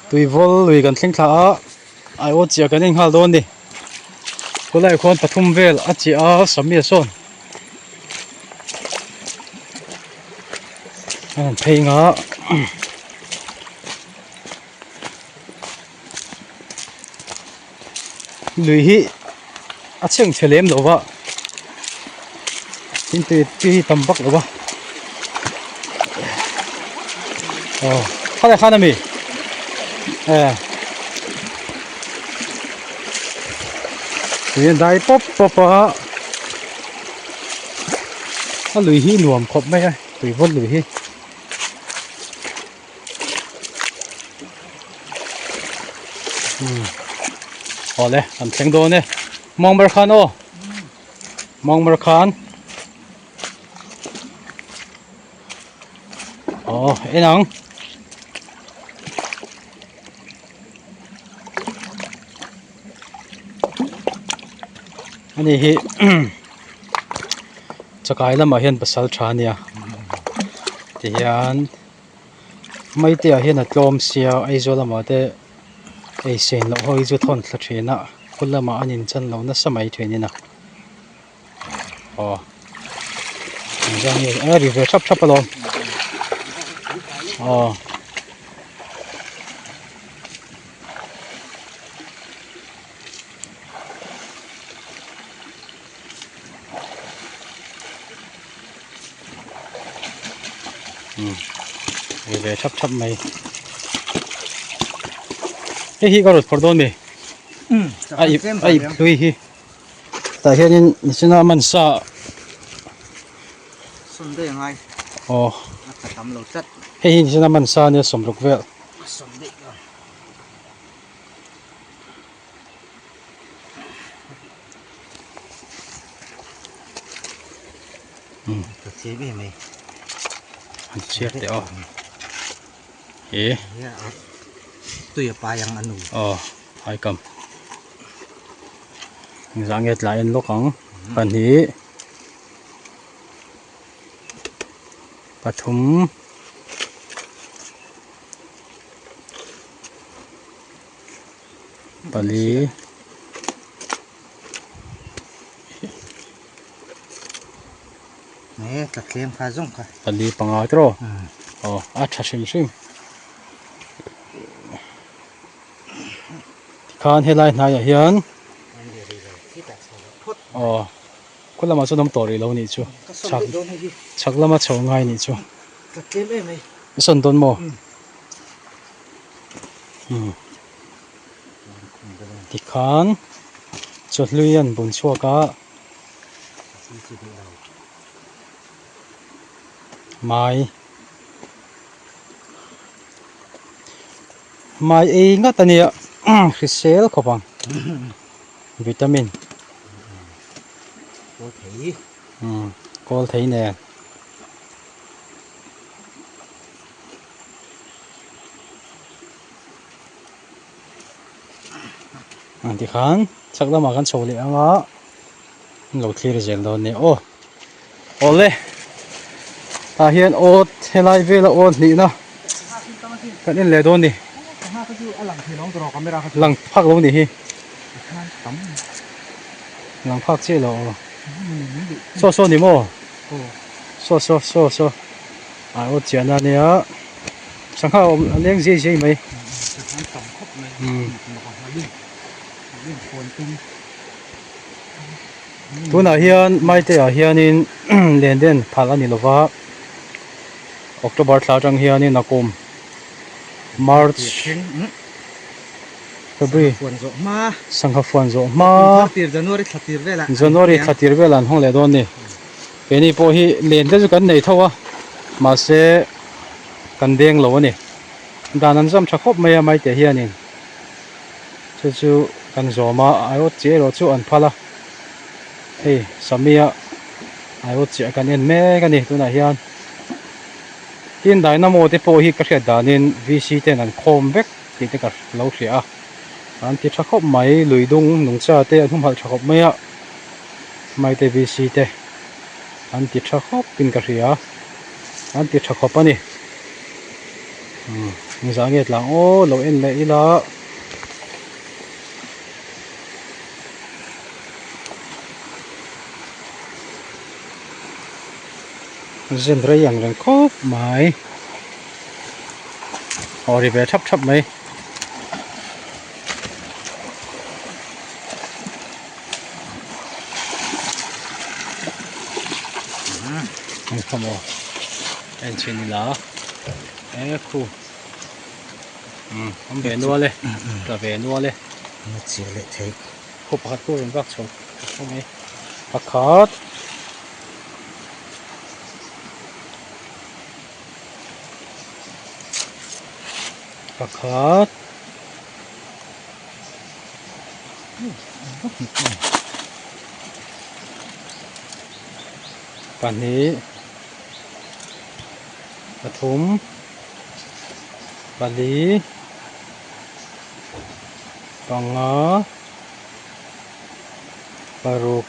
Tuivawl lui kan thleng thla a aiawt chiah kan en nghal dawn a ni khawlai ah khuan pathum vel a chiah a Sammy a sawn a rawn phei nga lui hi a chheng chhe lem lo va tin tui tui hi tam vak lo va aw khalai khan ami e tui a dai pawp pawp a a lui hi nuam khawp mai a tui vawn lui hi. Awle an thleng dawn e mawngber khan aw mawngber khan aw en ang ani hi chakai lamah hian pasal tha ania tihian Maite ah hian a tlawm sia Aizawl lamah te ei sen loh ho hi chu thawn thla thin a khaw lamah an inchan lo nasa mai thin in a aw engzah nge a ri ve thap thap alawm aw. Ri ve thap thap mai hei hi ka rawn phawrh dawn mi a ip a ip hlui hi tah hianin nichina man sa Sunday ngai aw a tla tam lo tlat hei hi nichina man sa ania sawmruk vel Sunday An chhiar teh aw e tui a pai ang a nu aw hai kam engzah nge tlai en lawk ang pahnih pathum pali nge tla thleng kha zawng kha pali panga tiraw aw a tha hrim hrim tikhan helai hnaiah hian aw khaw lamah chuan awm tawh rih lo anih chu chhak chhak lama chho ngai anih chu i sawn dawn maw. Tikhan chawhlui an bun chhuak a mai mai ei ngat a nia hrisel khawp ang vitamin kawl thei nen. Ang tikhan chhak lamah kan chho leh ang a an lo thlir zel dawn nia aw awle tah hian awt helai vela awt hnihna kan en leh dawn a ni lang phak lo ni hi lang phak chiah lo aw saw saw ni maw saw saw saw saw. A aw chiahna a nia sangha a awm a leng zai zai mai tunah hian maite ah hianin len den phal a ni lova october thla atang hianin a kum march february sangha fuan zawh hma january thla tir velah an hawng leh dawn a ni. Keini pawh hi len te chu kan nei tho a mahse kan deng lo a ni dan an zam tha khawp mai a maite hianin chu chu kan zawm a aiawt chiah erawh chu an phal a hei Samia aiawt chiah kan en mek a ni tunah hian tin dynamo te pawh hi ka hriat danin V C ten an khawm vek tih te ka lo hria a an ti tha khawp mai lui dung nungcha te an humhalh tha khawp mai a. Maite VC te an ti tha khawp in ka hria an ti tha khawp a ni. Engzah nge tlang aw lo en leh ila. Zen rei ang reng khawp mai. Aw ri ve thap thap mai. Eng kha maw en chhin ila e khu um awm ve nual e tla ve nual e a chiah leh theih khu pakhat khu rawn vak chho tho mai pakhat pakhat. Pahnih pathum pali panga paruk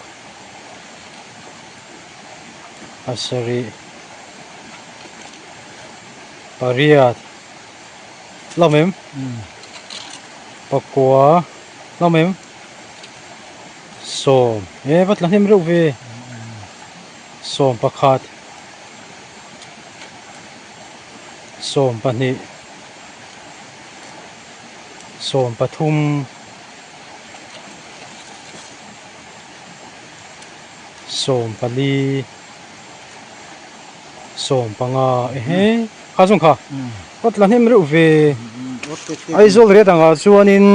pasarih pariat lam em pakua lam em sawm e va tla hnem reuh ve sawm pakhat sawm pahnih sawm pathum sawm pali sawm panga ehe kha zawng kha va tla hnem reuh ve Aizawl riat angah chuanin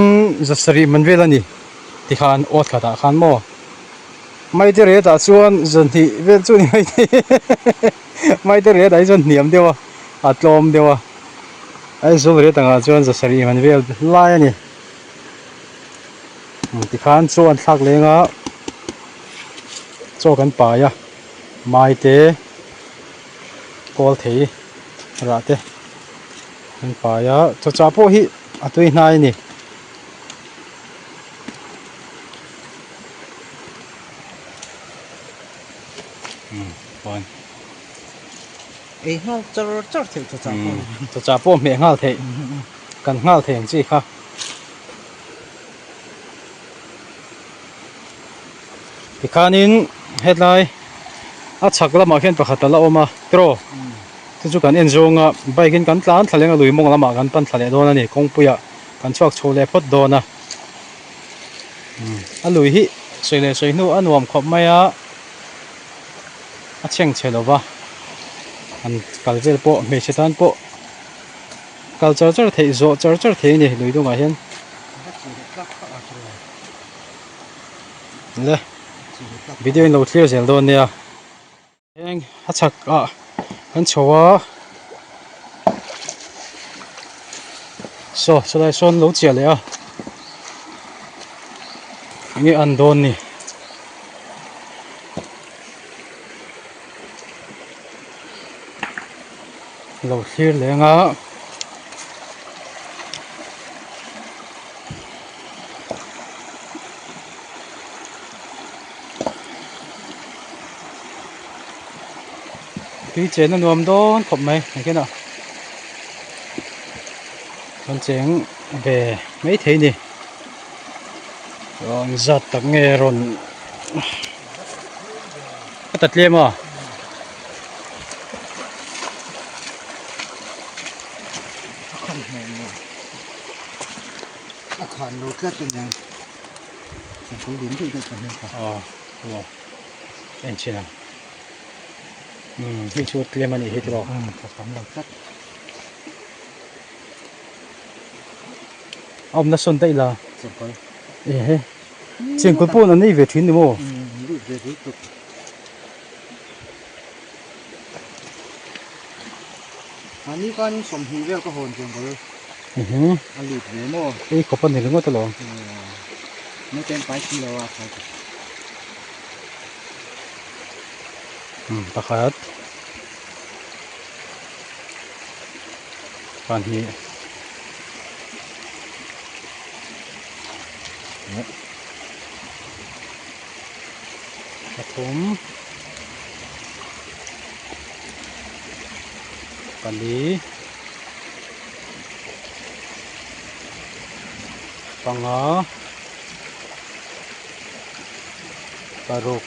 zasarih man vel a ni tikhan awt khatah khan maw maite riatah chuan zahnih vel chu a ni mai thei maite riatah hi chuan hniam deuh a a tlawm deuh a Aizawl riat angah chuan zasarih man vel lai a ni tikhan chaw an thlak leng a chaw kan pai a maite kawl thei rah te an pai a chawchah pawh hi a tui hnai a ni. Ei nghal char char theih chawchah pawh chawchah pawh hmeh nghal theih kan nghal thei ang chi kha. Tikhanin hetlai a chhak lamah khian pakhat a la awm a tiraw chu chu kan en zawng a bike in kan tlan thla leng a lui mawng lamah kan pan thla leh dawn a ni kawngpuiah kan chhuak chho leh phawt dawn a a lui hi sawi leh sawi hnu a nuam khawp mai a a chheng chhe lo va an kal vel pawh hmeichhe tan pawh kal char char theih zawh char char theih a ni lui dungah hian. Le video in lo thlir zel dawn nia eng a chhak ah kan chho a saw chulai sawn lo chiah leh a enge an dawn ni. Lo thlir leng a. Tui chen a nuam dawn khawp mai engtin ah kan cheng ve mai thei a ni rawn zat tak nge rawn a ta tlem a. A khan hmel maw a khan lo tlat a niang changkawr lian deuh deuh pahnih kha aw aw en chhin ang umm hei chu tlem a nih hi tiraw umm ka tam lo tlat a awmna sawn daih la changkawr ehe chengkawl pawh an nei ve thin ni maw umm lut ve lut tuk. Mahni khanin sawmhnih vel ka hawn chuan ka a lut ve maw? Ei khawp a ni ringawt alawm. Naute an pai si lo a khai tak. Pakhat pahnih pathum pali. Panga paruk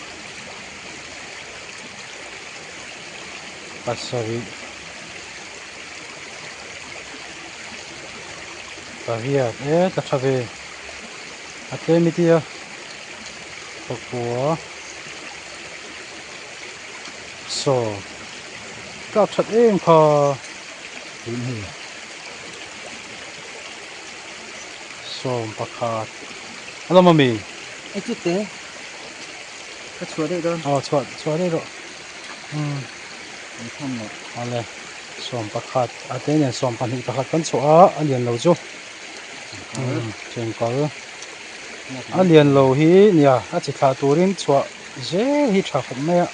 pasarih pariat e tla tha ve a tlem i tia pakua saw tlak that em kha Sawm pakhat a lawm ami? E chute ka chhuah daih dawn. Aw chhuah chhuah daih rawh. Umm an tham loh. Awle 11 a te nen 12 pakhat kan chhuah a a lian lo chu. Umm chengkal a lian lo hi nia a chi thlah turin chhuah zel hi tha khawp mai a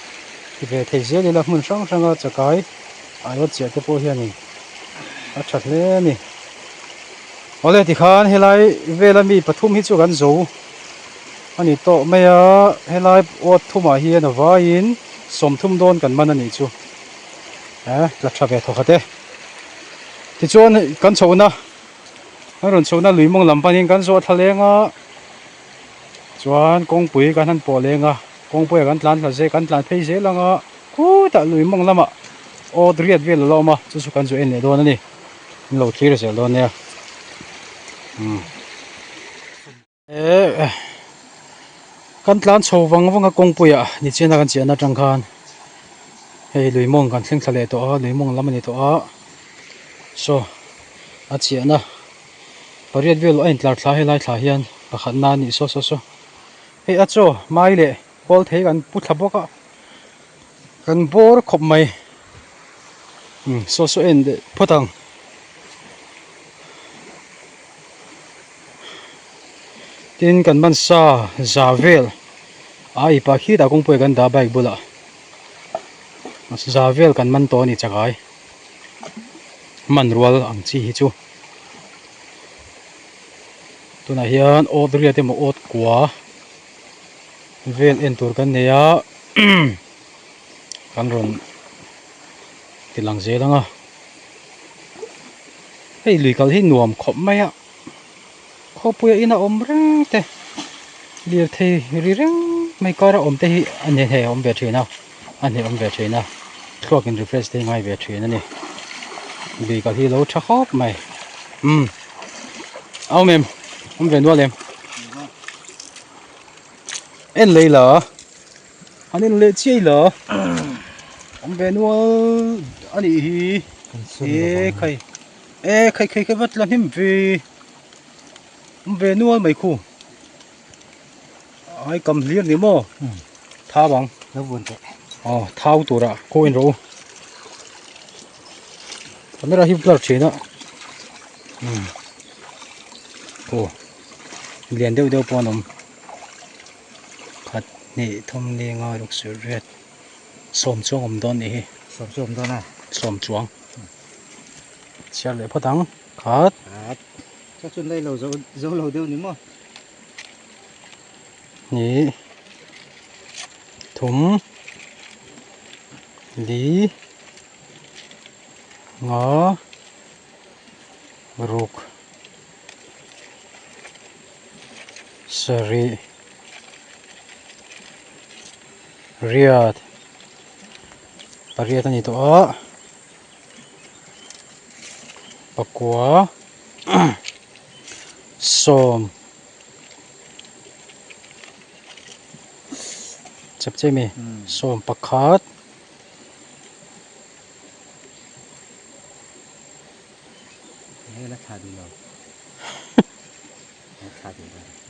ti ve thei zel ila hmun hrang hranga chakai aiawt chiah te pawh hianin a tha hle a ni. Awle tikhan helai vela mi pathum hi chu kan zo a ni tawh mai a helai awt thumah hian a vaiin sawmthum dawn kan man a nih chu eh tla tha ve thawkhat e tichuan kan chhohna kan rawn chhohna lui mawng lam panin kan zawh thla leng a chuan kawngpui kan han pawh leng a kawngpuiah kan tlan thla zel kan tlan phei zel ang a khutah lui mawng lamah awt riat vel a la awm a chu chu kan zu en leh dawn a ni. An lo thlir zel dawn nia umm eh kan tlan chho vang vang a kawngpuiah nichina kan chiahna atang khan hei lui mawng kan thleng thla leh tawh a lui mawng lam a ni tawh a saw a chiahna pariat vel a intlar thla helai thla hian pakhat na a nih saw saw saw hei a chaw mai leh kawl thei kan pu thla bawk a kan bawr khawp mai. Umm saw saw en leh phawt ang tin kan man sa za vel a ipa khitah kawngpuiah kan dah bike bulah za vel kan man tawh a ni chakai man rual ang chi hi chu tunah hian awt riat emaw awt kua vel en tur kan nei a. Kan rawn ti lang zel ang a hei lui kal hi nuam khawp mai a khawpuia ina awm reng te lirthei ri reng mai kara awm te hi a hne hne a awm ve thin a a hne awm ve thin a thluak in refresh te hi ngai ve thin a ni lui kal hi lo tha khawp mai umm a awm em awm ve nual em en lei la. An en leh chiai lo. Awm ve nual a nih hi. E khai. E khai khai khai vat la hnim ve. Awm ve nual mai khu. Ai kam hlir ni maw. Thau ang. Lo vun teh. Aw thau tura khaw in rawh u. Camera hi blur thin a. Aw lian deuh deuh pawh an awm. Khat hnih thum ni nga ruk sir riat sawm chuang awm dawn nih hi. Sawm chuang awm dawn a. Sawm chuang. Chhiar leh phawt ang. Khat. Khat. Chaw chun lei lo zo zo lo deuh ni maw. Hnih. Thum. Li. Nga. Ruk. Sarih riat pariat a ni tawh a pakua sawm chep chep a ni sawm pakhat.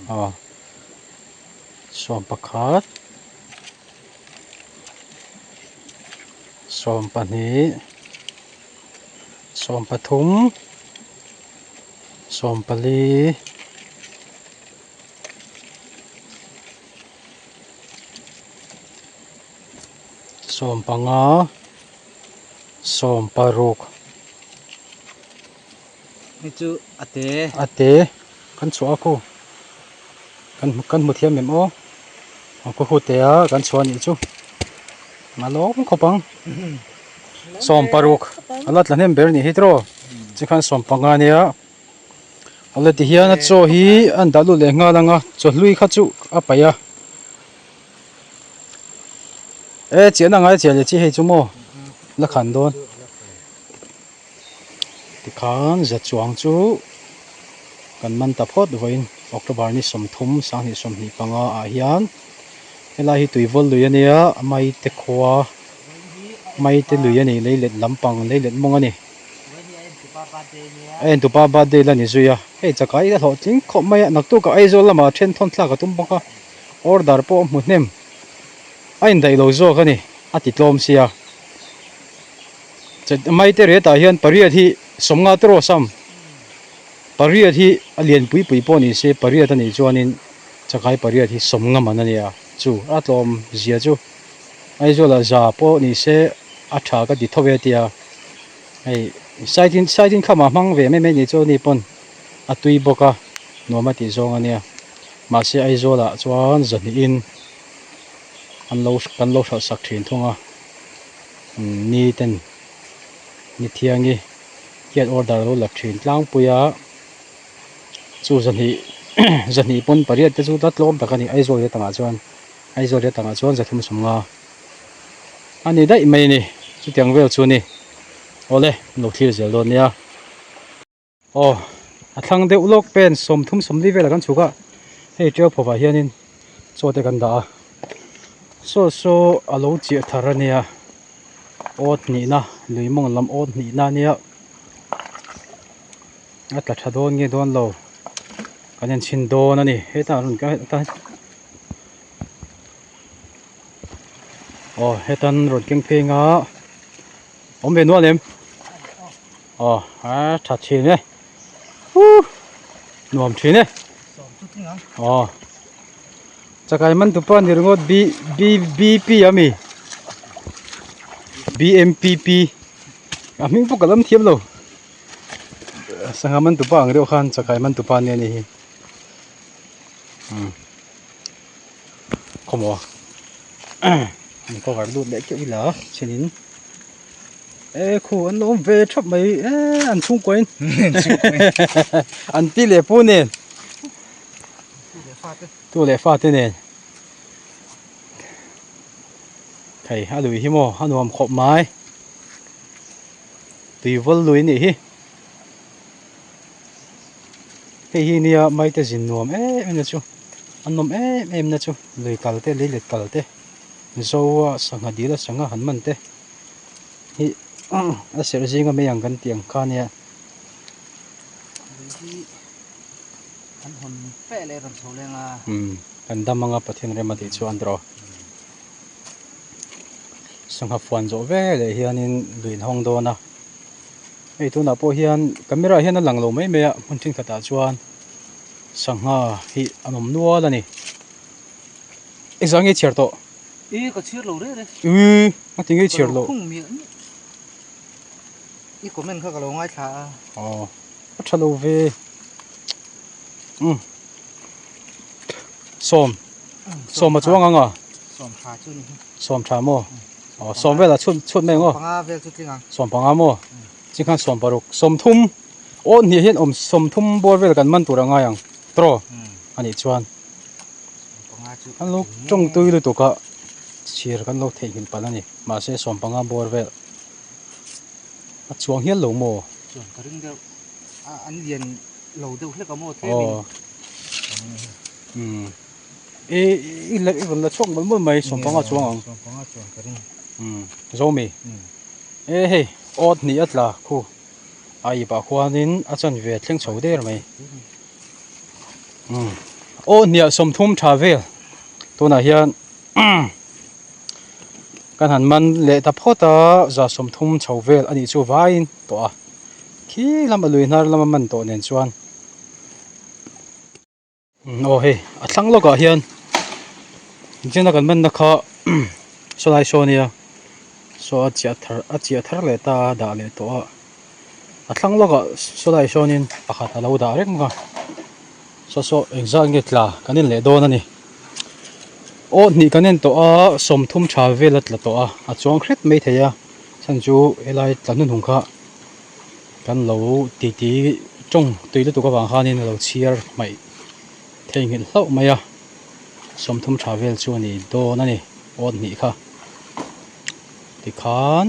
Aw 11 12 13 14 15 16. Hei chu a te. A te kan chhuah a khu kan kan hmu thiam em aw a khaw khu te a kan chhuah anih chu a lawm khawp ang 16 a la tla hnem ber anih hi tiraw chikhan 15 ania. Awle tihian a chaw hi an dah lut leh nghal ang a, chawhlui kha chu a paih a. E chiahna ngai chiah leh chi hei chu maw la khan dawn. Tikhan za chuang chu kan man ta phawt vawiin October ni 30 2025 ah hian helai hi tuivawl lui a nia Maite khua Maite lui a ni leilet lampang leilet mawng a ni. A entupa birthday la ni zui a, hei chakai a hlawhtling khawp mai a, naktukah Aizawl lamah then thawn thlak a tum bawk a, order pawh a hmu hnem a indaih lo zawk a ni a ti tlawm sia. Maite retah hian pariat hi sawmnga te rawh sam, pariat hi a lian pui pui pawh ni se pariat a nih chuanin chakai pariat hi sawmnga man a nia chu a tlawm zia chu Aizawlah za pawh ni se a tha ka ti tho ve tia. Hei saitin saitin khamah hmang ve mai mai ni chu ani pawn a tui bawk a nuam a tih zawng a nia mahse Aizawl ah chuan zahnihin an lo kan lo hralh sak thin thung a umm ni ten ni thiangi hian order a lo la thin tlangpui a chu zahnih zahnih pawn pariat te chu la tlawm tak a ni Aizawl hi tangah chuan Aizawl hi tangah chuan zathum sawmnga. A ni daih mai a ni chutiang vel chu a ni awle lo thlir zel dawn nia aw a thlang deuh lawk pen 30 40 velah kan chhuk a hei tiau phawvah hianin chaw te kan dah a saw saw a lo chiah thar a nia awt hnihna lui mawng lam awt hnihna a nia a tla tha dawn nge dawn lo kan en chhin dawn a ni hetah rawn Aw hetan rawn keng phei anga awm ve nual em aw a tha thin e huh nuam thin e aw chakai man tupa ni ringawt b b b p ami b m p p a hming pawh ka lam thiam lo sangha man tupa ang deuh khan chakai man tupa ania ni hi umm. Khawmaw an cover lut leh keuh ila chhinin e khu an lo awm ve thap mai e an chhungkaw in an pi leh pu nen tu leh fa te nen thei a lui hi maw a nuam khawp mai tui vawl lui a nih hi hei hi nia maite zin nuam em em na chu. A nawm em em na chu lui kal te lei let kal te zo a sangha dil a sangha han man te hi a serh zinga mai ang kan tih ang kha ania. Lui hi an hawn fe leh rawn chho leng a. Umm kan dam anga Pathian rem a tih chuan tawh sangha fuan zawh ve leh hianin lui an hawng dawn a hei tunah pawh hian camera hian a lang lo mai mai a hmun thenkhatah chuan. Sangha hi an awm nual a ni. Engzah nge chhiar tawh? I ka chhiar lo reh reh. Ui, a ti nge chhiar loh? Ka lo khung miah miah. I comment kha ka lo ngaithla a. Aw, a tha lo ve. Um. Sawm. Sawm a chuang ang a? Sawm tha chu ni hi. Sawm tha maw? Aw, sawm vel a chhut chhut mai ang aw. Sawm panga vel chu tling ang. Sawm panga maw? Chingkhan 16, 30. Aw hnih hian awm 30 bawr vel kan man tur a ngai ang tawh a nih chuan an lo tawng tui lutuk a chhir kan lo theihnghilh palh a ni mahse 15 bawr vel a chuang hial lo maw chuan ka ring deuh a an lian lo deuh hlek a maw tlem in umm i i rawn la chhuak mawlh mawlh mai 15 chuang ang 15 chuan ka ring umm zomi e hei awt hnih a tla khu. A ip ah khuanin a chanve thleng chho der mai umm aw hniah 30 tha vel tunah hian kan han man leh ta phawt a za 30 chho vel a nih chu vaiin tawh a khi lama lui hnar lama man tawh nen chuan. Aw hei a thlang lawkah hian zina kan manna kha sawlai saw ania saw a chiah thar a chiah thar leh ta a dah leh tawh a a thlang lawkah sawlai sawnin pakhat a lo dah reng a saw saw engzat nge tla kan en leh dawn a ni aw hnih kan en tawh a 30 tha vel a tla tawh a a chuang hret mai thei a chhan chu helai tla hnuhnung kha kan lo titi. Tawng tui lutuk avang khanin a lo chhiar hmaih theihnghilh hlauh mai a, 30 tha vel chu a ni dawn a ni awt hnih kha. Tikhan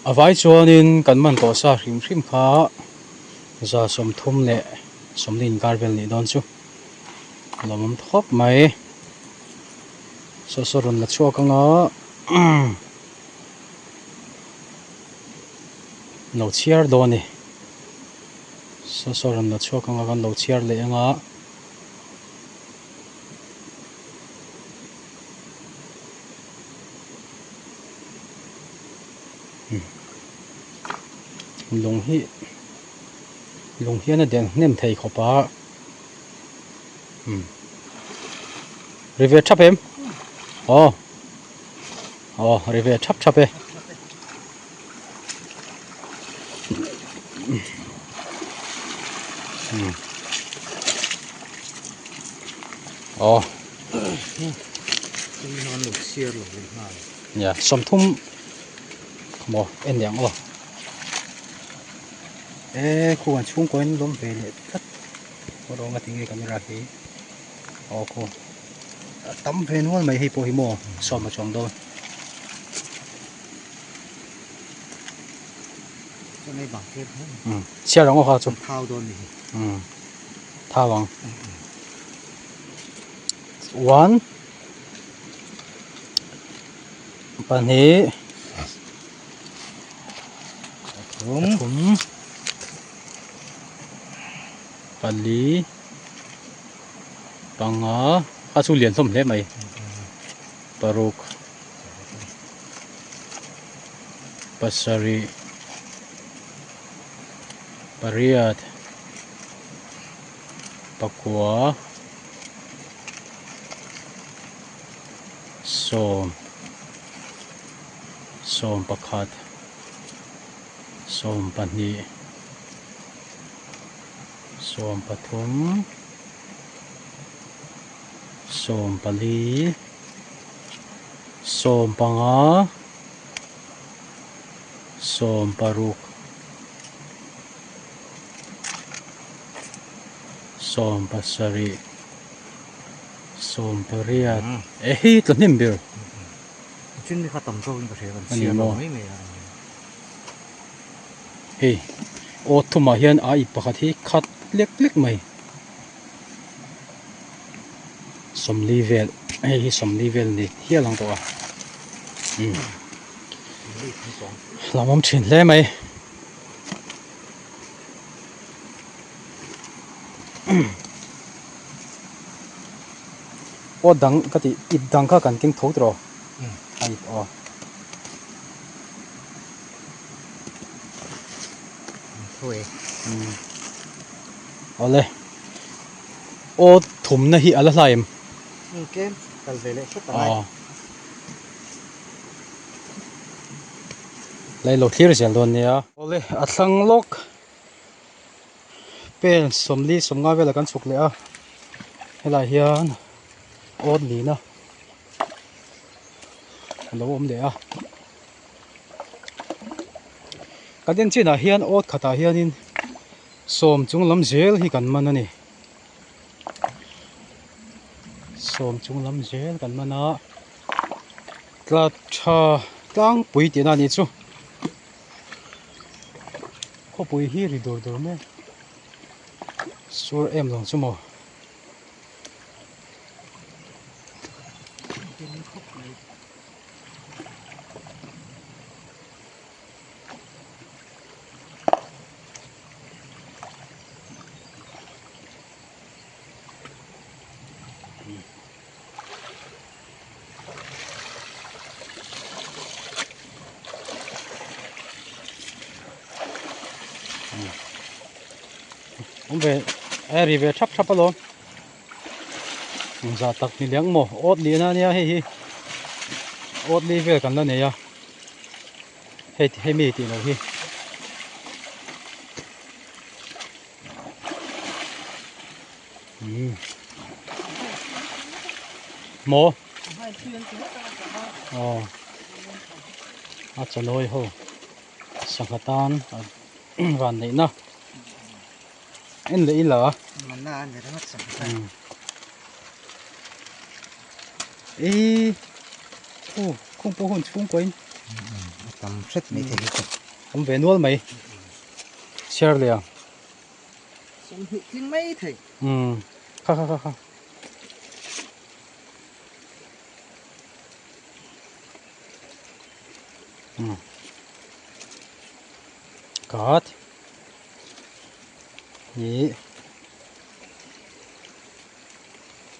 a vai chuanin kan man tawh sa hrim hrim kha 130 leh 40 inkar vel nih dawn chu a lawmawm khawp mai. Saw saw rawn la chhuak anga Lo chhiar dawn a ni. Saw saw rawn la chhuak anga kan lo chhiar leh anga. Lung hi lung hian a den hnem thei khawp a. Ri ve thap em? Aw. Aw ri ve thap thap e. Aw. Nia 30 maw en leh ang aw. E khu an chhungkaw in lawm ve leh tlat. Rawng a ti nge camera hi. Aw khu. A tam ve nual mai hei pawh hi maw sawm a chuang dawn. Chhiar ang aw kha chu. Thau dawn ni hi. Thau ang. 1 2 3 4 5 kha chu lian hlawm hle mai paruk pasarih pariat pakua sawm sawm pakhat 12 13 14 15 16 17 18 e hi tla hnim ber. Chin mi kha tam zawk in ka hria kan chhiar lo mai mai a. Hei aw thumah hian a ip pakhat hi khat lek lek mai. 40 vel hei hi 40 vel ni hial ang tawh a. Umm hlauhawm thin hle mai. Aw dang ka tih ip dang kha kan keng tho tawh a ip aw. Awle aw thumna hi a la hlai em? Tlem kal ve leh hret angai. Lai lo thlir zel dawn nia. Awle a thlang lawk pen 40 50 velah kan chhuk leh a helai hian awt nihna a lo awm leh a kan en chinah hian awt khatah hianin sawm chung lam zel hi kan man a ni sawm chung lam zel kan man a tla tha tlangpui tihna a nih chu khawpui hi ri dur dur mek sur em lo chu maw. Awm ve e ri ve thap thap alawm engzah tak ni leng maw awt lihna ania hei hi awt li vel kan la nei a hei hemi tih loh hi. Maw aw a chalawi ho sangha tan van neihna. En leh ila. Manna a ni ringawt sangha kha. Eii aw khung pawh hun chhungkaw in. A tam hret mai thei hi chu. Awm ve nual mai. Chhiar leh ang. 20 tling mai thei. Umm kha kha kha kha. Umm kat hnih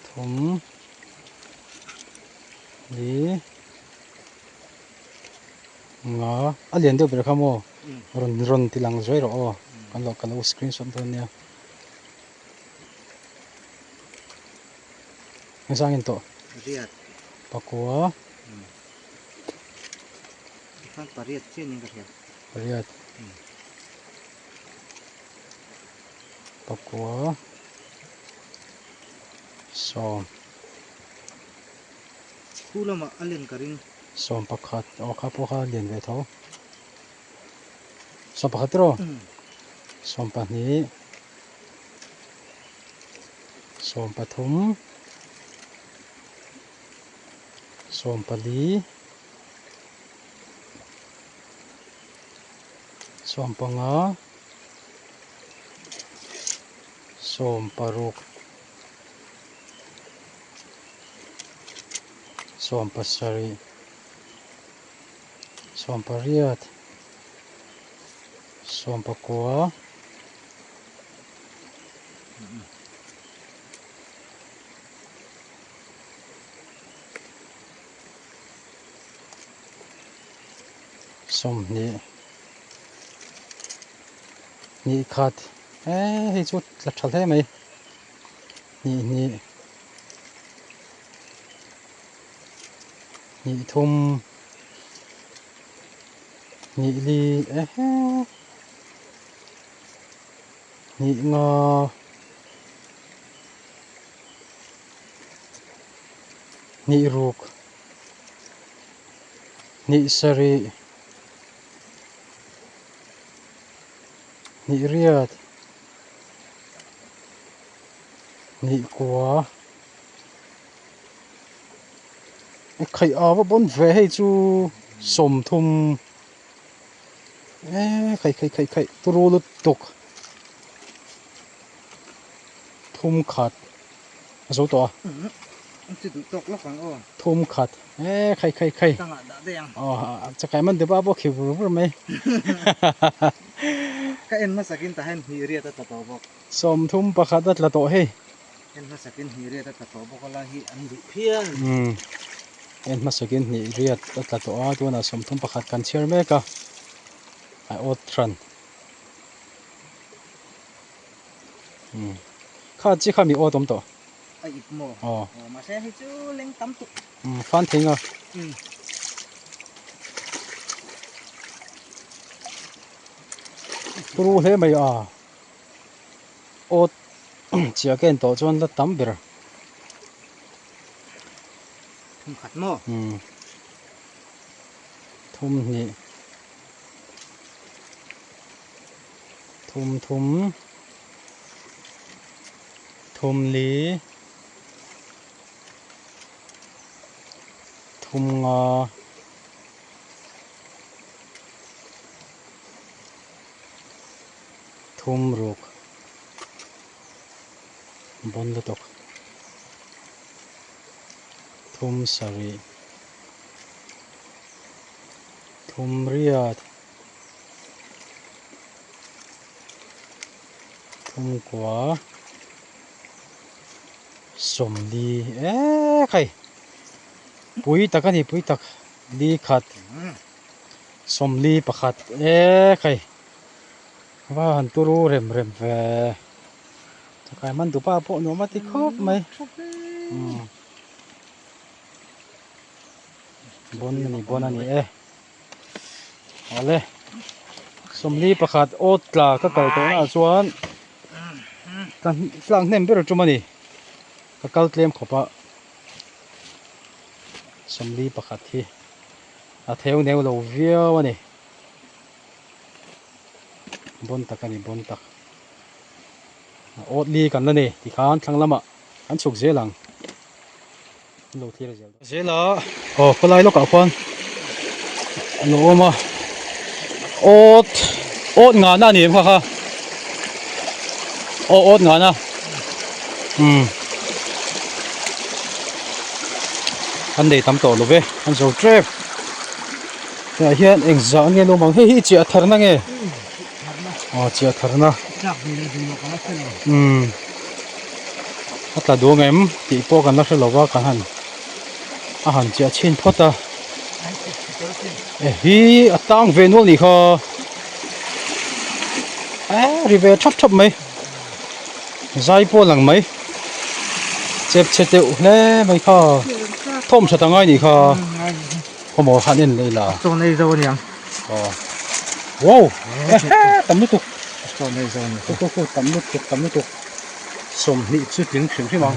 thum li nga a lian deuh ber kha maw rawn rawn ti lang zuai rawh aw kan lo ka lo screenshot dawn nia engzang in tawh riat pakua tikhan pariat chian in ka hria pariat pakua sawm Khu lamah a len ka ring. Sawm pakhat aw kha pawh kha lian ve tho. Sawm pakhat tiraw? Sawm pahnih sawm pathum sawm pali sawm panga sawm paruk. 17 18 19 20 hnih khat eh hei chu tla tha hle mai. Hnih hnih hnih thum hnih li ehe hnih nga hnih ruk hnih sarih hnih riat. Hnih kua khaih a va bawn ve hei chu 30 eh khaih khaih khaih khaih turu lutuk thum khat a zo tawh a thum khat eh khaih khaih khaih aw chakai man deuh a pawh khi vur vur mai ka en hmasakin tah hian hnih riat a tla tawh bawk. 30 pakhat a tla tawh hei. En hmasakin hnih riat a tla tawh bawk a lai hi an duh phian. Umm en hmasakin hnih riat a tla tawh a tunah 31 kan chhiar mek a a awt hran. Umm kha chi kha mi awt awm tawh. A ip maw? Aw. Aw mahse hei chu leng tam tuk. Umm fan thei nga. Umm. Turu hle mai a. Awt chiah ka en tawh chuan la tam ber. Thum khat maw? Umm. Thum hnih. Thum thum. Thum li. Thum nga. Thum ruk bawn lutuk thum sarih thum riat thum kua 40 eh khai pui tak a ni pui tak li khat 41 eh khai. Va han turu rem rem ve chakai man dupa pawh nuam a ti khawp mai bon a ni bon a ni e awle 41 awt tla ka kal tawh naah chuan tlang hnem ber tum a ni ka kal tlem khawp a 41 hi a theu neu lo viau a ni. Bon tak a ni bon tak. Awt li kan la nei tikhan thlang lamah kan chhuk zel ang. An lo thlir zel dawn. Zel a aw khawlai lawkah khuan a lo awm a awt awt ngahna a ni em kha kha aw awt ngahna umm an nei tam tawh lo ve an zo tep tah hian engzah nge an awm ang hei hi chiah tharna nge aw chiah tharna umm. A tla duang em tih pawh kan la hre lo va kan han a han chiah chhin phawt a e hi a tang ve nual nih kha e ri ve thap thap mai zai pawh lang mai chep chhe deuh hle mai kha thawm tha ta ngai nih kha khawmaw han en leh ila chaw nei zo aniang aw wow tam lutuk chaw nei zo aniang khu khu khu tam lutuk tam lutuk 20 chu tling hrim hrim ang.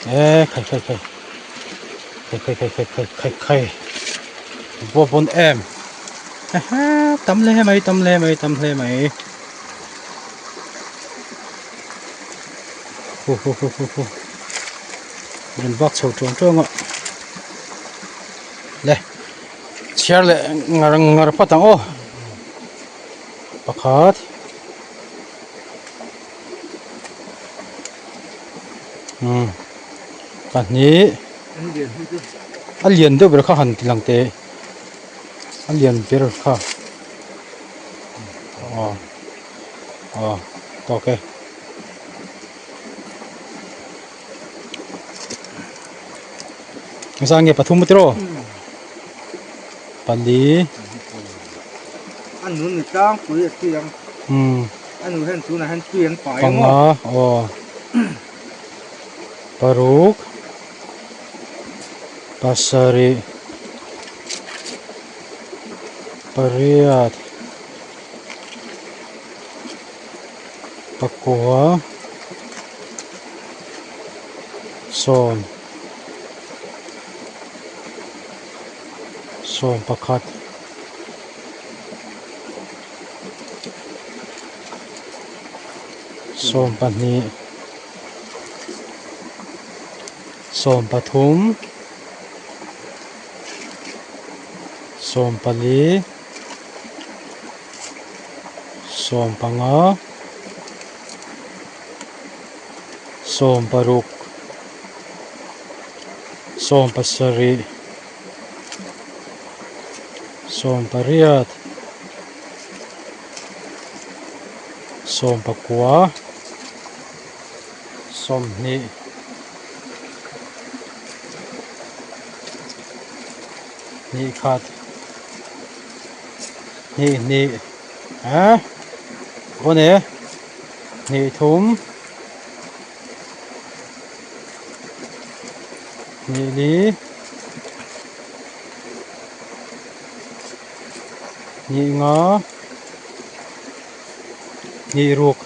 E khai khai khai khai khai khai khai khai khai khai bo bon em tam hle mai tam hle mai tam hle mai hu hu hu hu hu rawn vak chho ṭuang ṭuang a le Chhiar leh ngar ngar phawt ang aw pakhat umm pahnih a lian deuh ber kha han ti lang teh a lian ber kha aw aw tawk e. Zan nge pathum tiraw pali a nun ni tlangpui a tui ang umm a nu hian tunah hian tui an pai ang panga aw paruk pasarih pariat pakua sawm sawm pakhat sawm pahnih sawm pathum sawm pali sawm panga sawm paruk sawm pasarih sawm pariat sawm pakua sawmhnih hnih khat. Hnih hnih eh vawn e hnih thum hnih li hnih nga hnih ruk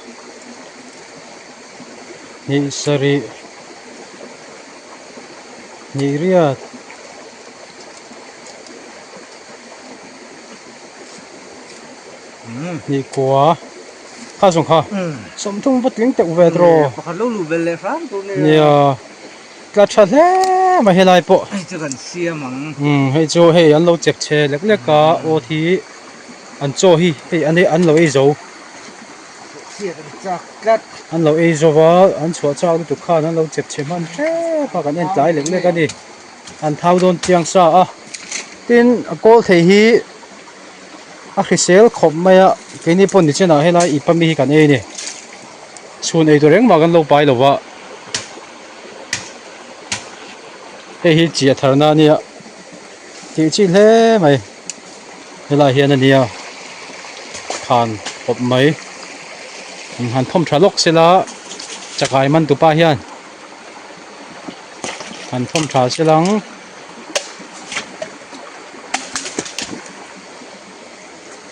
hnih sarih hnih riat. Hnih kua kha zawng kha sawmthum va tling teuh ve tawh pakhat lo luh belh leh hram tur nia nia tla tha hle mai helai pawh hei chu kan siam ang umm hei chu hei an lo chep chhe lek lek a awt hi an chaw hi hei an ei an lo ei zo an lo ei zo va an chhuah chak lutuk khan an lo chep chhe hman hrep a kan en tlai lek lek a ni. An thau dawn chiang sa a tin a kawl thei hi a hrisel khawp mai a keini pawh ni chenah helai ip ami hi kan ei a ni chhun ei tur engmah kan lo pai lo va hei hi chiah tharna a nia tih chi hle mai helai hian a nia khan khawp mai han thawm tha lawk sela chakai man tupa hian. Han thawm tha se lang.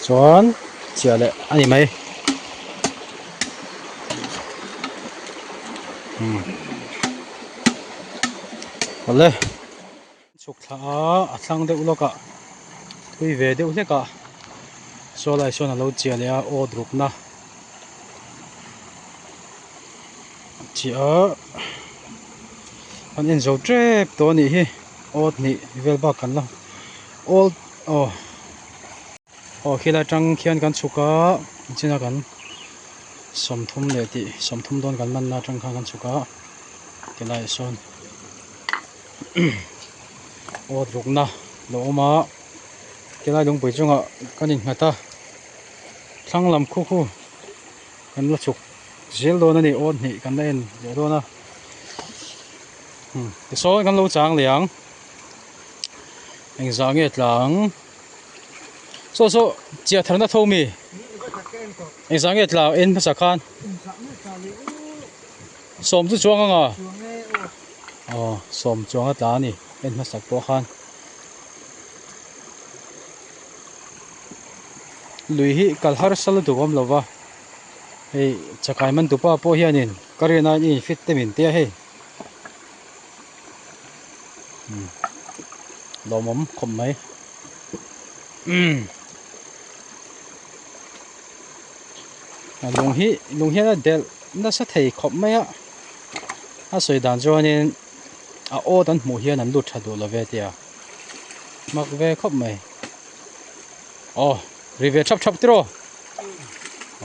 Chuan chiah leh a ni mai. Hmm. Awle. Chhuk thla a, a thlang deuh lawk ah thui ve deuh hlek ah. Saw lai sawn a lo chiah leh a awt rukna a chiah a an en zo tep tawh a nih hi awt hnih vel bak kan la awl aw aw khilai atang khian kan chhuk a nichin a kan sawmthum leh tih sawmthum dawn kan man na atang khan kan chhuk a tilai ah sawn awt rukna lo awm a. Tilai lungpui chungah kan innghat a, thlang lam khu khu kan la chhuk zel dawn a ni, aw hnih kan la en leh dawn a, tisawn kan lo chang leh ang, engzah nge tla ang, saw saw chiah tharna tho mi, engzah nge tla en hmasa khan, sawm chu chuang anga, aw sawm chuang a tla a ni en hmasak pawh khan. Lui hi kal harsa lutuk awm lo va hei chakai man tupa pawh hianin ka rin aiin i infit te min tia hei umm lawmawm khawp mai umm a lung hi lung hian a delh nasa thei khawp mai a a sawi dan chuanin. A awt an hmuh hian an lut tha duh lo ve tia mak ve khawp mai aw ri ve thap thap tiraw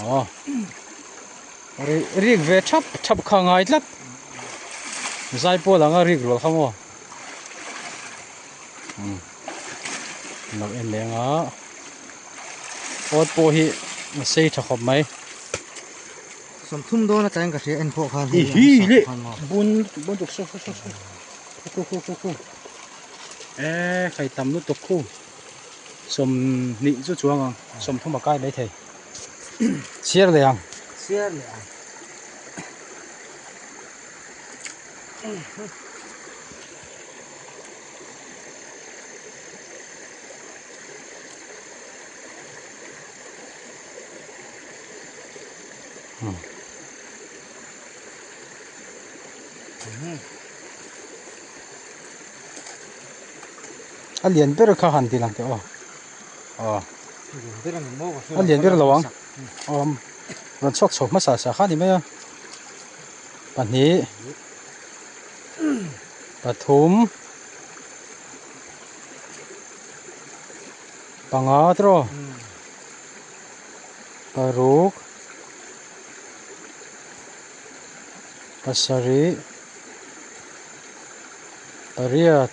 aw ri rik ve thap thap kha ngai tlat zai pawl anga rik rual kha maw um lo en leh anga awt pawh hi a sei tha khawp mai. Sawmthum dawn atangin ka hria en pawh khan hei hi le bun bun tuk saw saw saw saw khu khu khu khu e khai tam lutuk khu sawm hnih chu chuang ang sawmthum a kai mai thei chhiar leh ang chhiar leh ang A lian ber kha han ti lang teh aw aw a lian ber lo ang awm rawn chhuak chho hmasa sa kha ni mai a pahnih pathum panga tiraw. Paruk pasarih pariat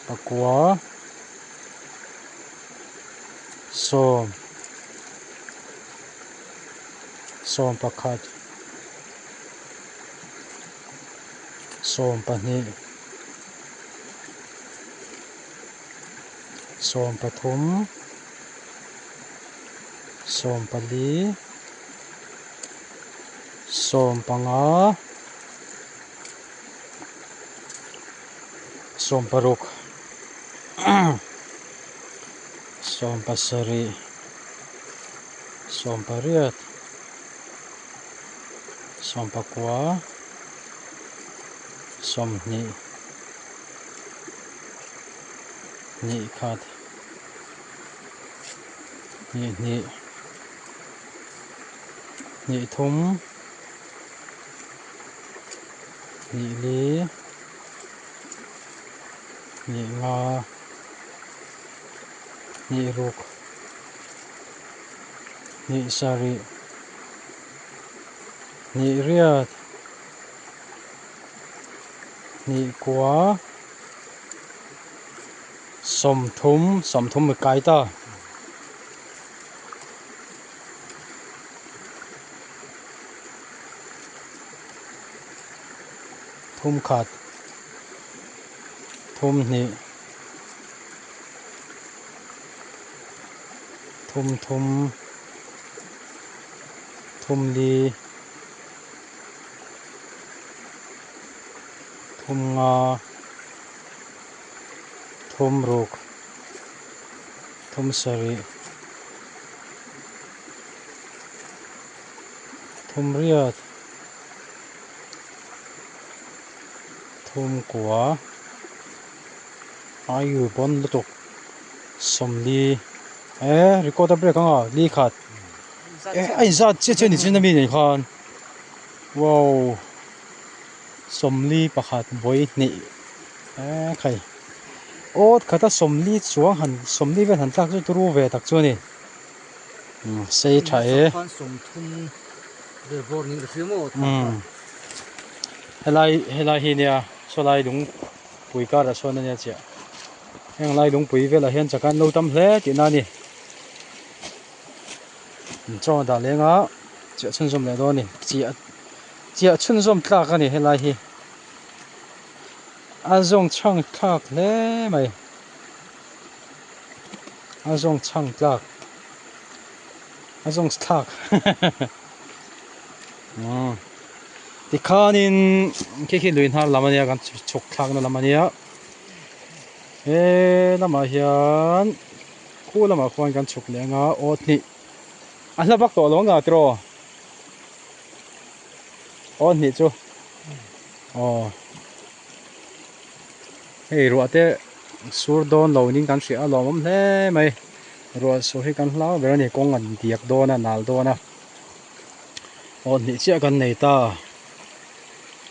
pakua sawm sawm pakhat sawm pahnih. Sawm pathum sawm pali sawm panga sawm paruk sawm pasarih sawm pariat sawm pakua sawmhnih. Hnih khat hnih hnih hnih thum hnih li hnih nga hnih ruk hnih sarih hnih riat hnih kua. Sawmthum sawmthum mi kai ta. Thum khat thum hnih thum thum thum li thum nga. Thum ruk thum sarih thum riat thum kua aiu bawn lutuk. Sawmli e record a break anga li khat e a inzat chiah chiah ni chin ami nei khan wow sawmli pakhat vawi hnih e khai awt khata sawmli chuang han sawmli vel han tlak chu turu ve tak chu a ni sei tha e helai helai hi nia sawlai lungpui karah sawn ania chiah. Heng lai lungpui velah hian chak an lo tam hle tihna a ni. Chaw dah leng a chiah chhunzawm leh dawn a ni. Chiah chiah chhunzawm tlak a ni helai hi. A zawng chhang thlak hle mai. A zawng chhang tlak. A zawng thlak. Tikhanin khi khi lui hnar lam a nia kan chhuk thlakna lam a nia. He lamah hian khu lamah khuan kan chhuk leh anga aw hnih a hla vak tawh lo ang tiraw aw hnih chu aw hei ruah te sur dawn lo niin kan hria a lawmawm hle mai ruah sur hi kan hlau ber a ni kawng an diak dawn a nal dawn a aw hnih chiah kan nei ta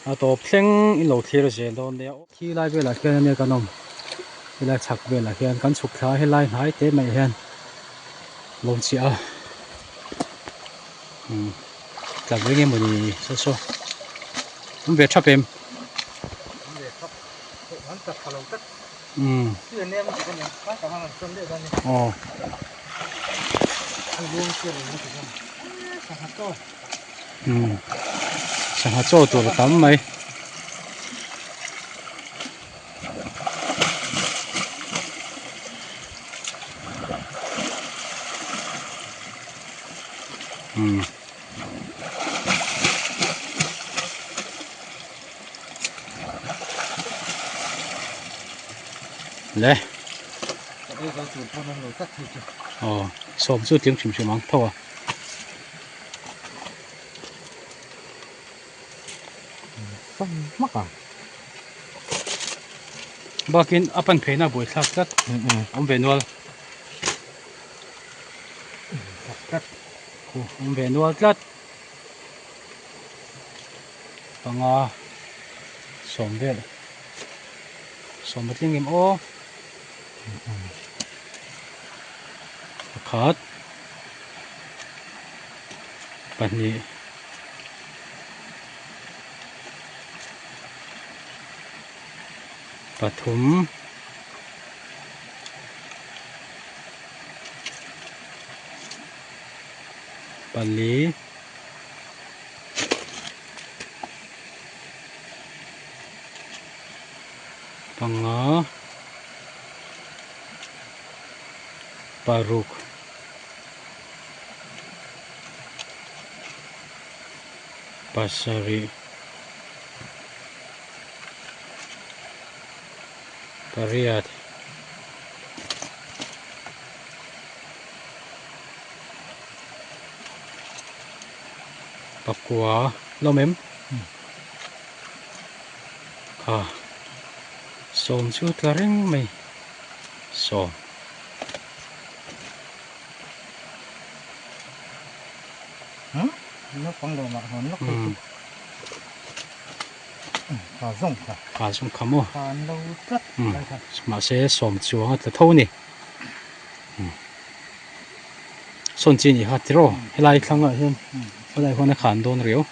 a tawp thleng in lo thlir zel dawn nia. Khi lai velah khian ania kan awm helai chhak velah hian kan chhuk thla a helai hnai te mai hian lo chiah a umm tla ve nge mawni saw saw awm ve thap em umm aw umm sangha chaw tur a tam mai. Umm le aw sawm chu tling hrim hrim ang tho a. Bakin a pan pheina a buaithlak tlat awm ve nual awm ve nual tlat panga sawm vel sawm patling em aw pakhat pahnih. Pathum pali panga paruk. Pasarih pariat pakua lawm em kha sawm chu tla reng mai sawm. Kha zawng kha maw mahse sawm chuang a tla tho a ni sawn chi a nih kha tiraw helai thlangah hian helai huan a khan dawn riau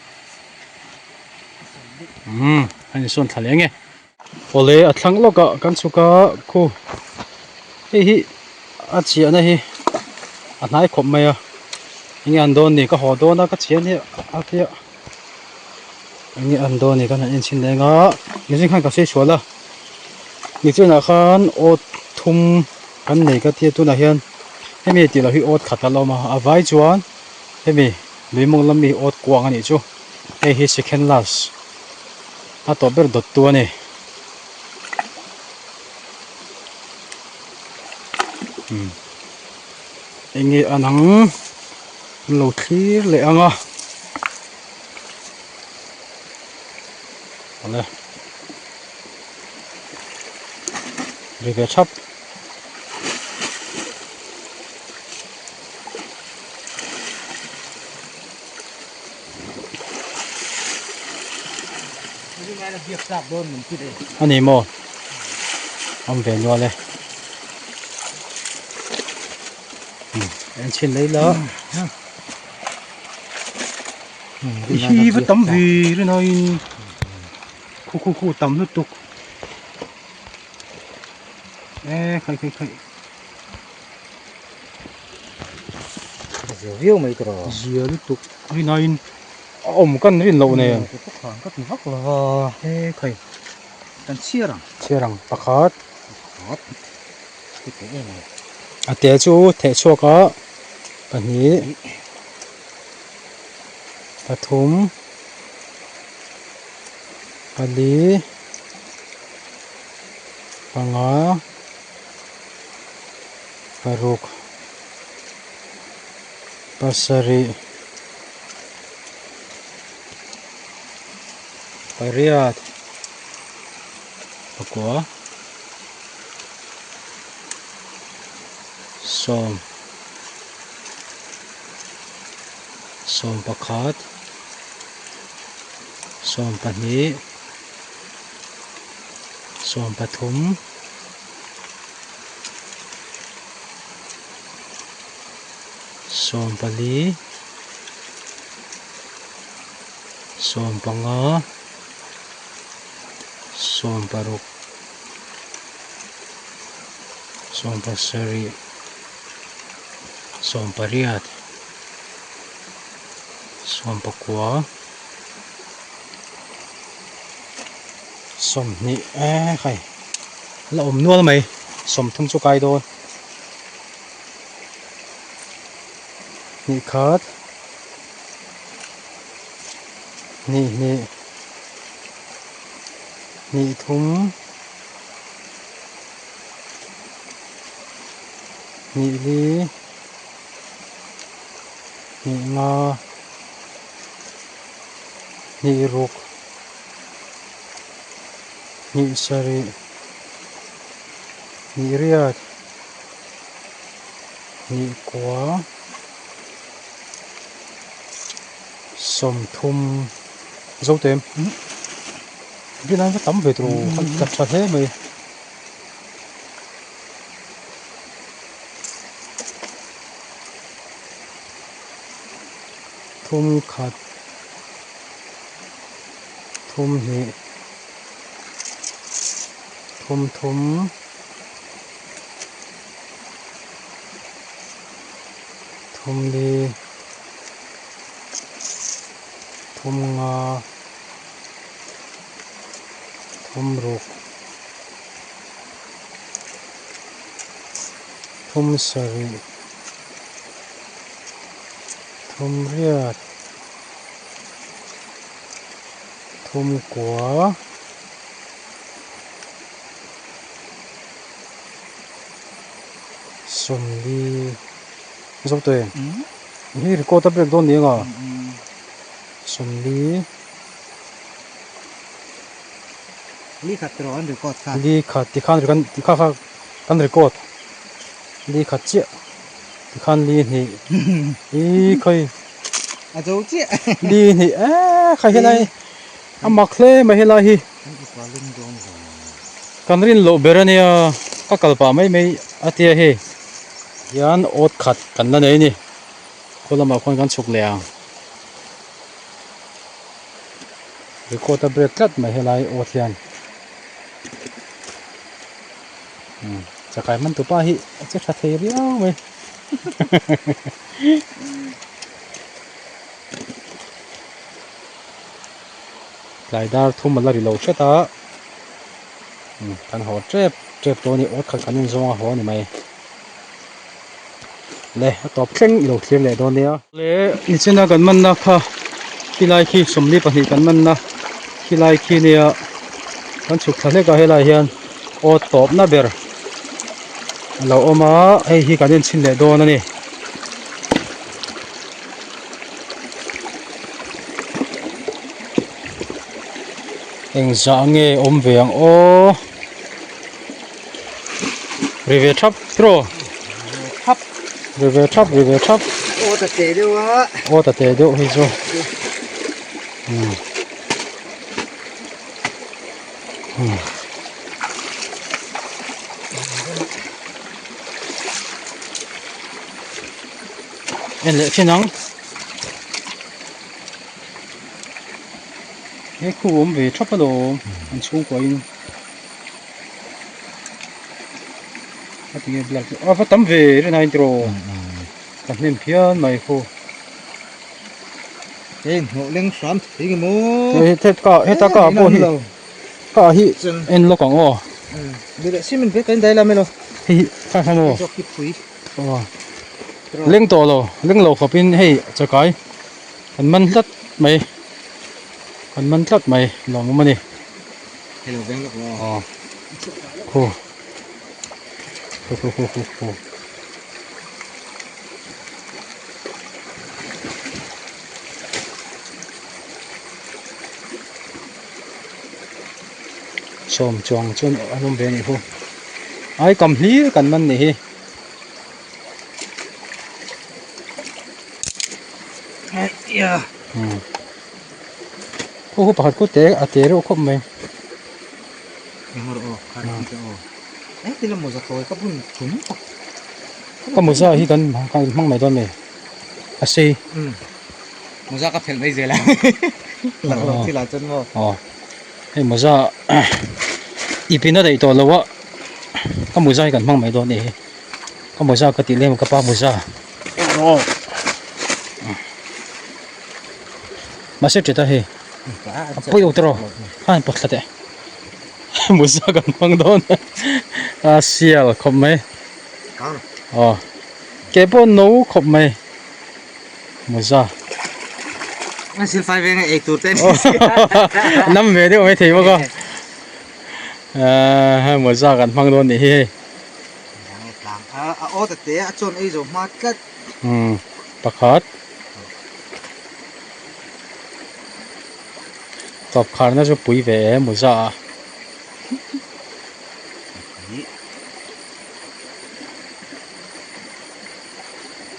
umm a insawn thla leh ang e. Awle a thlang lawkah kan chhuk a khu hei hi a chiahna hi a hnai khawp mai a enge an dawn ni ka haw dawn a ka chian hi a tia enge an dawn ni kan han en chhin leng a mihring khan ka sawi sual a nichunah khan awt thum kan nei ka tia tunah hian hemi tih loh hi awt khat a la awm a a vai chuan hemi lui mawng lam mi hi awt kuang a nih chu hei hi second last. A tawp ber dawt tu a ni. Umm enge an ang an lo thlir leh ang a. Awle ri ve thap. A ni maw? Awm ve nual e. En chhin lei la. Hi va tam ve rinaiin khu khu khu tam lutuk. E khai khai khai. Zia viau mai tawh. Zia lutuk rinaiin a awm kan rin loh nen. Ka ti vak lo va. E khai. Kan chhiar ang. Chhiar ang pakhat. Pakhat. Ti teh em em. A te chu theh chhuak a pahnih pathum pali panga paruk pasarih pariat pakua sawm sawm pakhat sawm pahnih sawm pathum sawm pali sawm panga sawm paruk sawm pasarih sawm pariat sawm pakua sawmhnih eee hei la awm nual mai sawmthum chu kai dawn hnih khat hnih hnih hnih thum hnih li hnih nga hnih ruk hnih sarih hnih riat hnih kua sawmthum zote bialai va tam ve tur khan tla tha hle mai. Thum khat thum hnih thum thum thum li thum nga thum ruk thum sarih thum riat thum kua sawmli zawk tawh em hei record a break dawn ni anga sawmli li khat erawh an record kha li khat tikhan kan tikha kha kan record li khat chiah tikhan li hnih i khawi a zo chiah li hnih eee khai helai a mak hle mai helai hi kan rin loh ber ania ka kal pah mai mai a tia hei hian awt khat kan la nei a ni khaw lamah khuan kan chhuk leh ang. Record a break tlat mai helai awt hian umm chakai man tupa hi a che tha thei riau mai tlai dar thum a la ri lo hret a umm kan haw tep tep dawn a ni awt khat kan inzawng a haw a ni mai le a tawp thleng i lo thlir leh dawn nia. Le nichina kan manna kha khilai khi 22 kan manna khilai khi nia kan chhuk thla hlek a helai hian aw tawpna ber a lo awm a hei hi kan enchhin leh dawn a ni. Engzah nge awm ve ang aw. Ri ve thap tiraw? Thap. Ri ve thap, ri ve thap. Aw ta teh deuh a. Aw ta teh deuh hi chu. En leh thin ang. He khu awm ve thap alawm an chhungkua in. A tinge black chu a va tam ve rin a intro ka hnem phian mai khu. Hei hnawh leng hram thei nge maw? Hei heta heta ka pawh hi ka hi en lawk ang aw. Ni leh cement vek ka in dai la mai lo. Hei hi kha kha maw? Zawk hi phui. Aw. Leng tawh lo, leng lo khawp in hei chakai kan man tlat mai. Kan man tlat mai lawmawm a ni. Hei lo veng lawk lo. Aw. Khu. Khu khu khu khu khu. Sawm chuang chuan an awm ve a nih hu ai kam hlir kan man nih hi. Khu khu pakhat khu te a te reuh khawp mai. Ka mawza hi kan hmang mai dawn mi a sei. Mawza ka phelh mai zel a lakloh thil ah chuan maw. Aw hei mawza ipin a daih tawh lo a ka mawza hi kan hmang mai dawn a ni hi ka mawza ka tih lem ka pa mawza mahse teta hei a pawi lo tawh a han pawt thla teh. Mawza kan hmang dawn a sial khawp mai aw ke pawh no khawp mai mawza a silfai veng a ei tur te nam ve deuh mai thei bawk a ahh mawza kan hmang dawn nih hi hei a aw ta te a chawn ei zo hma tlat umm pakhat Tawp kharna chu pui ve e mawza a.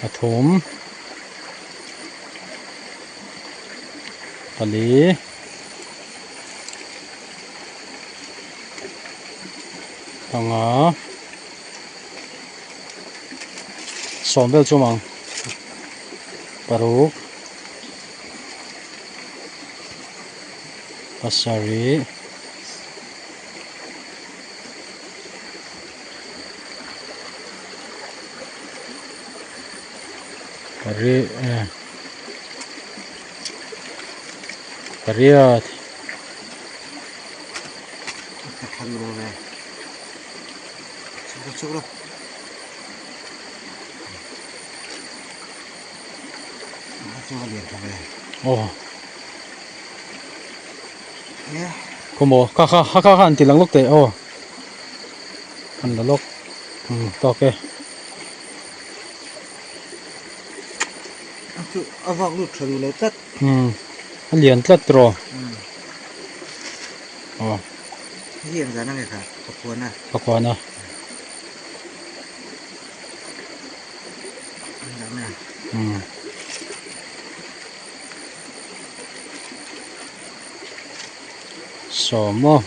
Pathum pali panga sawm vel chu awm ang paruk. Pasarih pariat eh pariat Aw Khaw maw kha kha kha kha an ti lang lawk teh aw an la lawk umm tawk e. A vak lut tha duh lo tlat. Umm a lian tlat tawh aw. Hei ang zan a nge kha pakhuana. Pakhuana. Sawm maw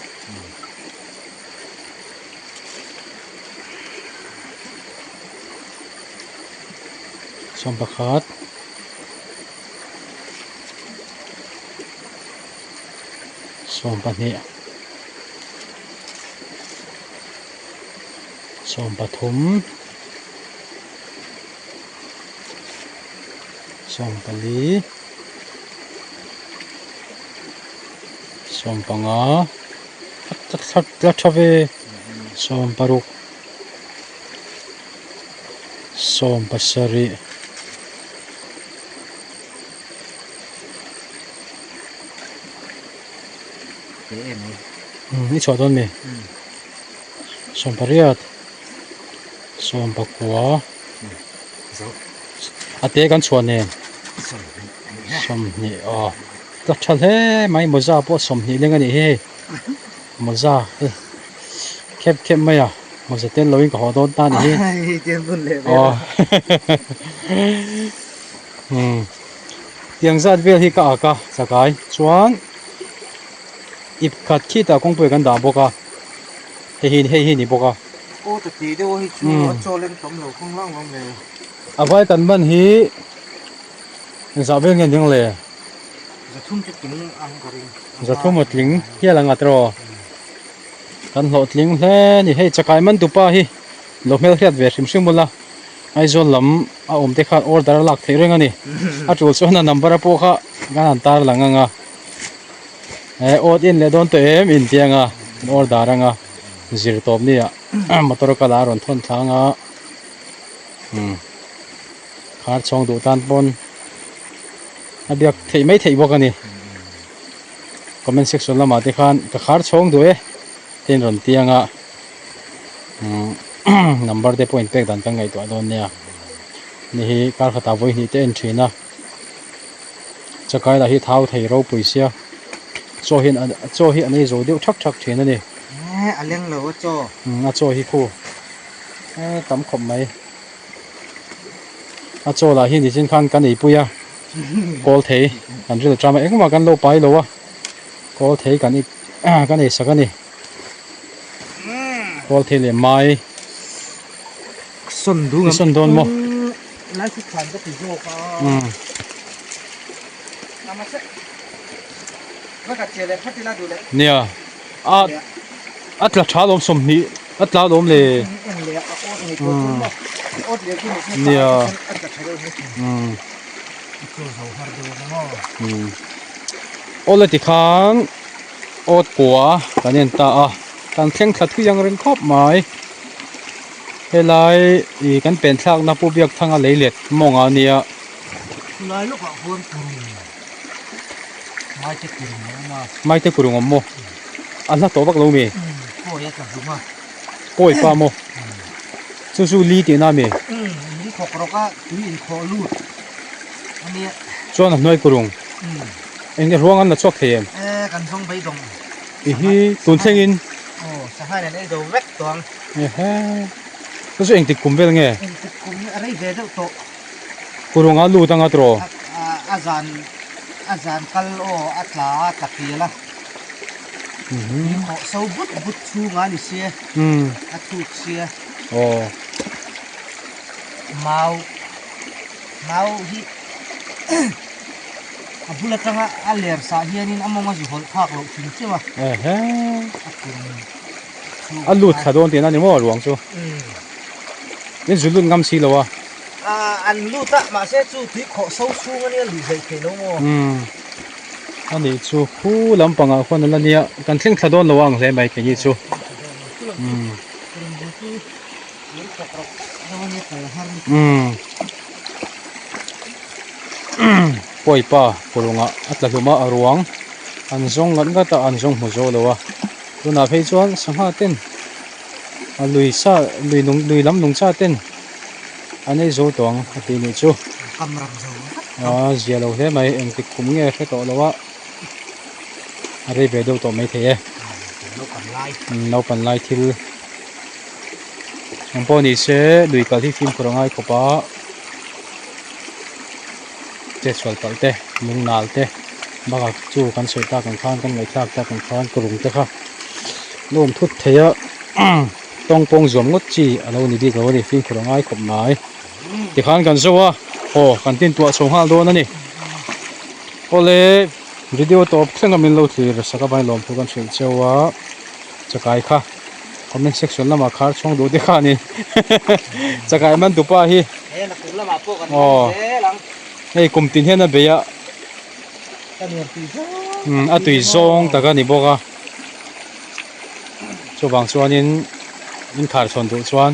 sawm pakhat 12 13 14 15 tla tha ve 16 17 I chhuah dawn mi 18 18 a te kan chhuah nen 20 aw tla tha hle mai mawza pawh 20 leng a nih hi hei mawza hei khep khep mai a mawza tel lovin ka haw dawn ta a nih hi aw tiang zat vel hi ka ak a chakai chuan. Ip khat khitah kawngpui kan dah bawk a, hei hi hei hi a ni bawk a. Aw ta tih deuh hi chu a chaw leng tam lo khawng lang awm le. A vai kan man hi engzah vel nge ning le? Zathum chu tling ang ka ring. Zathum a tling hial ang a tiraw? Kan hlawhtling hle a ni. Hei chakai man tupa hi lo hmelhriat ve hrim hrim ula Aizawl lam a awm te khan order a lak theih reng a ni. A tul chuan a number a pawh kha kan han tar lang ang a. He awt in leh dawn tawh em in tih anga an order anga zir tawp ni ah motor kal ah a rawn thawn thla anga umm khar chhawng duh tan pawn a biak theih mai theih bawk a ni comment section lamah te khan ka khar chhawng duh e te in rawn ti anga umm number te pawh in pek dan kan ngaihtuah dawn nia ni hi kar khatah vawi hnih te en thin a. Chakai lah hi thau thei ropui sia chaw hian chaw hi an ei zo deuh thak thak thin a ni. Eee a leng lo a chaw. Umm a chaw hi khu eee tam khawp mai. A chaw lah hi nichin khan kan eipui a kawl thei kan ril ṭam a engmah kan lo pai lo a kawl thei kan kan ei sak a ni. Kawl thei leh mai. Sawn dun I sawn dawn maw? Lai chu thlan ka ti zawk a. Nia a a tla tha lawm 20 a tla lawm le. Nia Awle tikhan awt kua kan en ta a kan thleng thla thui ang reng khawp mai. Helai ih kan pen thlakna Pu Biakthanga lei let mawng a nia. Chulai lawkah huan kurung Maite kurung a awm a. Maite kurung awm maw? A hla tawh vak lo mi? Kawi a tla hlum a. Kawi pa maw? Chu chu li tihna a mi? Li khawk rawk a tui inkhawh lut a nia. Chuan a hnuai kurung. Eng ruang an la chhuak thei em? E kan zawng beidawng. I hi tun thlengin. Aw sanghain an ei zo vek tawh ang. Ehe. Chu chu engtik kum vel nge? Engtik kum nge a rei ve deuh tawh. Kurunga lut anga tiraw? A zan a zan kal aw a tla a tla pial a. Tui khawh so but but chhunga ni sia. A thuk sia. Aw. Mau mau hi a bul atanga a ler sah hianin a mawng a zu hawlh phak loh thin chiau a. Ehe. A kurung. A lut thla dawn tihna a ni maw ruang chu? In zu lut ngam si lo a. An lut a, mahse chu tui khawh so chhung a nia luh hleih theih lo maw? A nih chu khu lampangah khuan a la nia, kan thleng thla dawn lo a ang hle mai keini chu. Pawipa kurungah a tla hlum a, a ruang an zawng ngat ngat a, an zawng hmu zo lo a. Tunah phei chuan sangha ten a lui sa lui nung lui lam nung cha ten an ei zo tawh ang a tih nih chu a zia lo hle mai engtik kum nge hre tawh lo a a rei ve deuh tawh mai thei e naupan lai thil eng pawh ni se lui kal hi fimkhur a ngai khawp a chetsual palh te lungnal te. Bakah chu kan sawi tak ang khan kan ngaihthlak tak ang khan ka rung te kha lawm thut thei a tawng pawng zuam ngawt chi a lo ni bik lo a ni fimkhur a ngai khawp mai tikhan kan zo a aw kan tin tuah chho nghal dawn a ni awle video tawp thleng a min lo thlir sak avangin lawmthu kan hrilh cheu a chakai kha comment section lamah khar chhawng duh te kha a ni chakai man tupa hi aw hei kum tin hian a bei a. A tui zawng tak a ni bawk a chuvang chuanin in khar chhawn duh chuan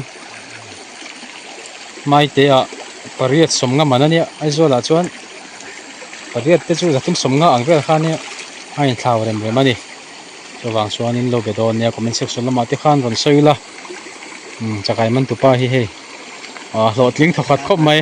hmaite ah pariat sawmnga man a nia Aizawl ah chuan pariat te chu zathum sawmnga ang vel kha ania a inthlau rem rem a ni chuvang chuanin lo be dawn nia comment section lamah te khan rawn sawi ula chakai man tupa hi hei hlawhtling thawkhat khawp mai.